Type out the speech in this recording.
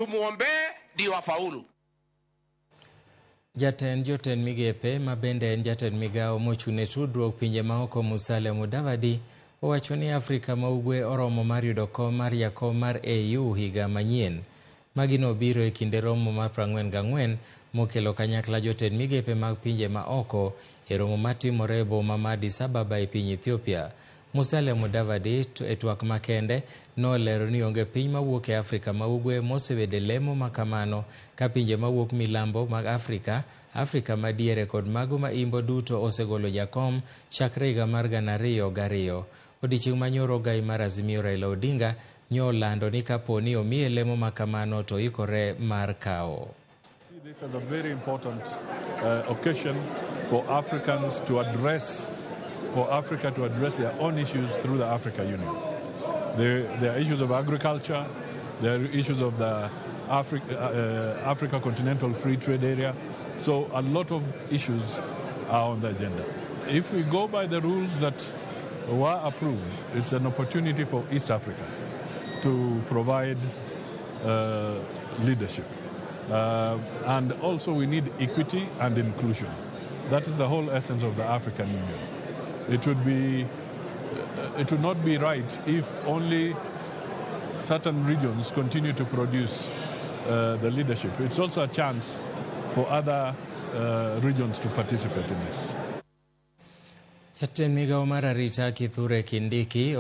Tumuombee ndio afaulu. Jatend jotend migepe ma bende en jatend migawo mochung' ne tudruok pinje maoko Musalia Mudavadi owacho ni Afrika ma Ugwe oromo mar yudo kom mar jakom mar AU higa manyien. Magi nobiro e kinde romo mar 44 mokelo kanyakla jotend migepe mag pinje ma oko e romo matimore e boma ma Addis Ababa e piny Ethiopia. Musalia Mudavadi e twak makende nolero ni onge piny mawuok e Afrika ma Ugwe mosebedo e lemo ma kamano ka pinje mawuok milambo mag Afrika, Afrika madiere kod mago ma imbo duto osegolo jakom chakre higa mar 2002. Odiochieng' manyoro ogai mar Azimio Raila Odinga nyolando ni kapo ni omiye lemo ma kamano to oikore mar kawo. This is a very important occasion for Africans to address, for Africa to address their own issues through the Africa Union. There are issues of agriculture, there are issues of the Africa Continental Free Trade Area. So a lot of issues are on the agenda. If we go by the rules that were approved, it's an opportunity for East Africa to provide leadership. And also we need equity and inclusion. That is the whole essence of the African Union. It would not be right if only certain regions continue to produce the leadership. It's also a chance for other regions to participate in this. Jatend migawo mar arita Kithure Kindiki.